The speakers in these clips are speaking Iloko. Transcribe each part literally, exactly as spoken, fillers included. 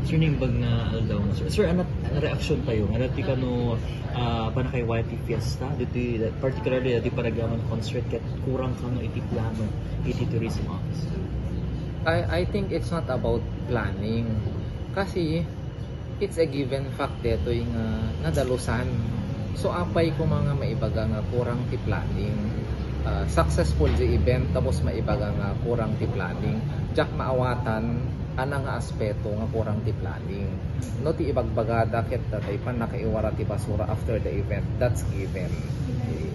Sir, naimbag nga aldaw nga, sir. Sir, ano, ano reaksyon tayo? Nga dati kano, ah, pannaka-Y T Fiesta, ditoy, particularly ditoy Paragliaman Concert, ket kurang kano iti plano iti tourism office? I, I think it's not about planning. Kasi, it's a given fact detoy nga nadalusan. So, apay koma nga maibaga nga kurang ti planning. Ah, successful the event, tapos maibaga nga kurang ti planning. Diak maawatan, ana nga aspeto nga kurang ti planning. No, ti ibagbagada ket datay pannakaiwara ti basura after the event, that's given. Okay.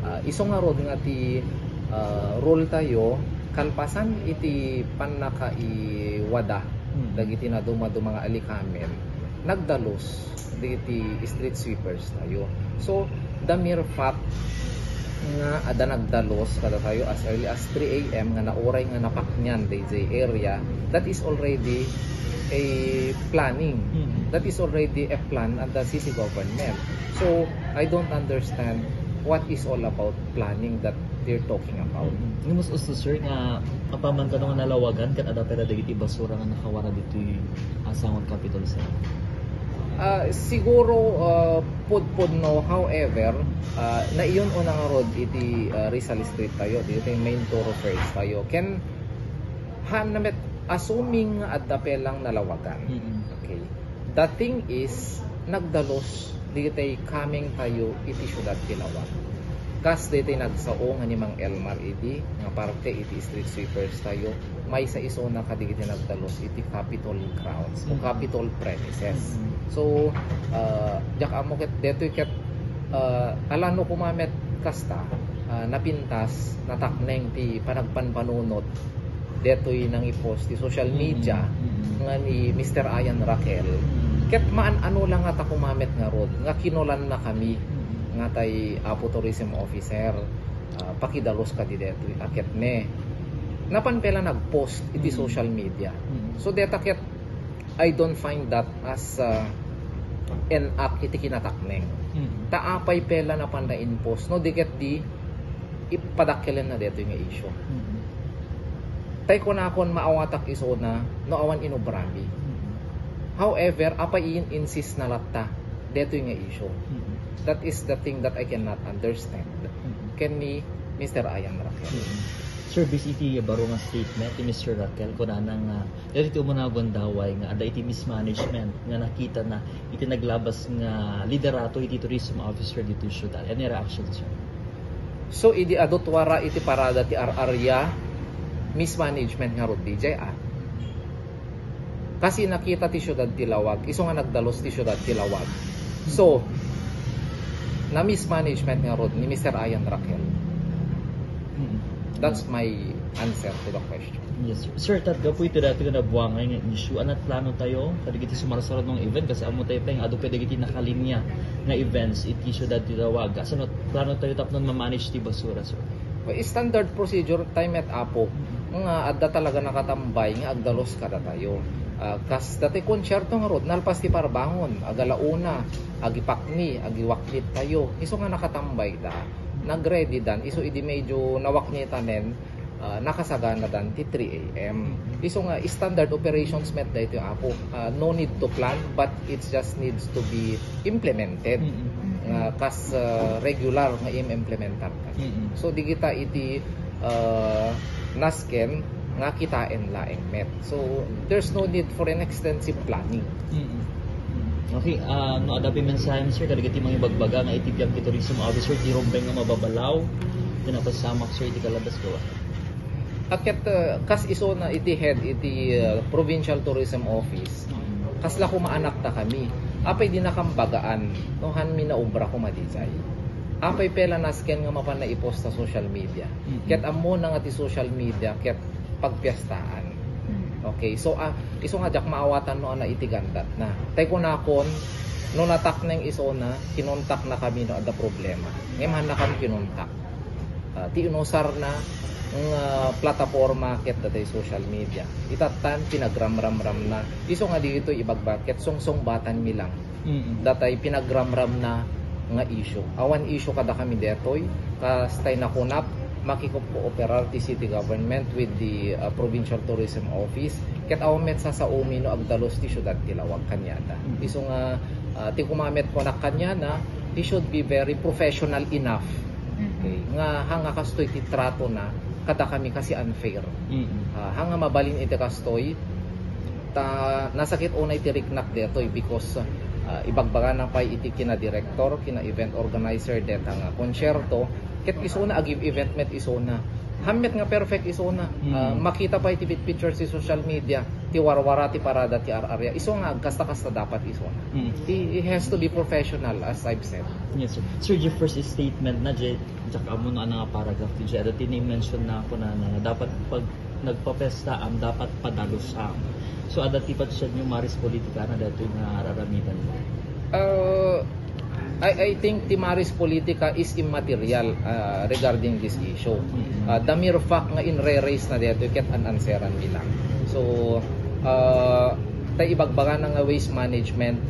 Ah, isu ngarud nga ti, ah, rule tayo, kalpasan iti pannakaiwada, hmm, dagiti nadumaduma nga alikamen, nagdalus dagiti street sweepers tayo. So, the mere fact nga adda nagdalus kadatayo as early as three a m nga nauray nga napaknian dayjay area, that is already a planning. Mm-hmm. That is already a plan at the city government. So, I don't understand what is all about planning that they're talking about. Mm-hmm. Ngem usto, sir, nga apaman kano nga nalawagan ket adda pay dagiti basura nga nakawara ditoy, ah, sango ti Capitol, sir? Ah, siguro, ah, pudpudno. However, ah, naiyon-una ngarud iti, ah, Rizal Street tayo, ditoy main thoroughfares tayo. Ken, haan na met, assuming nga adda pay lang nalawagan. Mm-mm. Okay. The thing is, nagdalus ditoy coming tayo iti siudad ti Laoag. Kas ditoy nagsao nga ni Mang Elmar idi nga parte iti street sweepers tayo, maysa isuna kadagiti nagdalus iti Capitol grounds o, mm, Capitol premises. Mm. So, ah, diak ammo ket detoy ket, ah, ala no koma met kasta, ah, napintas, natakneng ti panagpanpanunot detoy nangi-post ti social media, mm, mm, nga ni Mister Ian Raquel. Mm. Ket maan-ano la ngata koma met ngarud nga kinunana kami, mm, nga tay Apo Tourism Officer, ah, pakidalus kadi detoy a ket ne. Napan pay la nagpost iti, mm, social media. Mm. So, deta ket I don't find that as, uh, an act iti kinatakneng. Mm. Ta apay pay la napan na-enforce, no di ket di ipadakkelen na detoy nga issue. Mm. Tay kunakon, maawatak isuna no awan inubrami. Mm. However, apay in-insist na latta detoy nga issue. Mm. That is the thing that I cannot understand. Mm. Ken ni Mister Ian Raquel. Mm. Sir, based iti baro nga statement ni Mister Raquel, kunana nga dagiti umuna nga gundaway nga adda iti mismanagement nga nakitana iti naglabas nga liderato iti tourism officer ditoy siudad. Any reaction, sir? So, idi adu tuara iti parada ti ar-aria, mismanagement ngarud diay, a? Kas nakita ti siudad ti Laoag, isu nga nagdalus ti siudad ti Laoag. So, na-mismanagement ngarud ni Mister Ian Raquel. Mm. That's my answer to the question. Yes, sir. Sir, ta gapu iti daytoy nga nabuangay nga issue, ania ti plano tayo kadagiti sumarsaruno nga event? Kas ammo tayo pay nga adu pay dagiti nakalinya nga events iti siudad ti Laoag. Kasano plano tayo tapno ma-manage ti basura, sir? Well, standard procedure tayo met, Apo, nga adda talaga nakatambay nga agdalus kadatayo. Ah, kas dati konsyerto ngarud, nalpas ti parbangon, agalauna, agipakni, agiwaknit tayo. Isu nga nakatambay da, nag-ready dan. Isu idi medyo nawaknitanen, ah, nakasagana dan ti three a m. Mm. Isu nga standard operations met daytoy, Apo. Ah, no need to plan, but it just needs to be implemented. Mm-mm. Nga kas, ah, regular nga im-implementar. Mm-mm. So, di kita iti, ah, nasken nga kitaen laeng met. So, there's no need for an extensive planning. Mm-mm. Okay, ah, no, adda pay mensahe, sir, kadagiti mangibagbaga nga iti biag ti tourism officer, di rumbeng nga mababalaw, ti napasamak, sir, iti kalabas ko. Ket, ah, kas isuna iti head iti, ah, Provincial Tourism Office, kasla koma anakta kami. Apay di nakambagaan, no, hanmi naubra koma diay. Apay pay la nasken nga mapan naipost ta social media. Mm-hmm. Ket ammona nga ti social media ket pagpiestaan. Mm. Okay, so, ah, isu nga diak maawatan no ania iti gandatna. Tay kunakon, no natakneng isuna, kinontakna kami no adda problema. Ngem hanna kami kinontak. Ah, ti inusarna nga plataporma ket datay social media. Itattan, pinagramramramna. Isu nga ditoy ibagbaga ket sungsungbatanmi lang. Mm-mm. Datay pinagramramna nga issue. Awan issue kadakami detoy, kas tay nakunak, makikooperar ti city government with the, uh, provincial tourism office. Ket awan met sasaomi no agdalus ti siudad ti Laoag kaniada. Isu nga, ah, ti kumamet kunak kaniana, he should be very professional enough. Okay. Nga hanga kastoy ti trato na, kada kami kasi unfair. Ah, hanga mabalin iti kastoy, ta nasakit unay ti riknak detoy because, ah, ibagbagana pay iti kina-director, kina-event organizer deta nga konsyerto, ket isuna agi event met isuna. Hammet nga perfect isuna. Ah, makita pay ti picture si social media, ti warwara, ti parada, ti ar-aria. Isu nga agkasta-kasta dapat isuna. He, he has to be professional, as I've said. Yes, sir. Sir, the first statement na, J-, Jack, amo no, ano nga paragraph ti J-, ada ti mention na ako na, na dapat pag nagpapesta am, dapat padalus am. So, ada ti patsyad nyo, Maris Politica na datoy nga raramidan mo? Uh, I, I think ti Maris Politica is immaterial, uh, regarding this issue. Uh, the mere fact nga inre-raise na dito, ket an-answeran mi lang. So, uh, tay ibagbaga na nga waste management,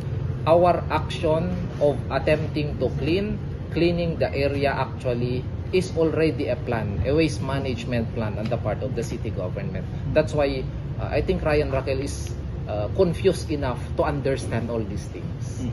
our action of attempting to clean, cleaning the area actually is already a plan, a waste management plan on the part of the city government. That's why, uh, I think Ryan Raquel is, uh, confused enough to understand all these things.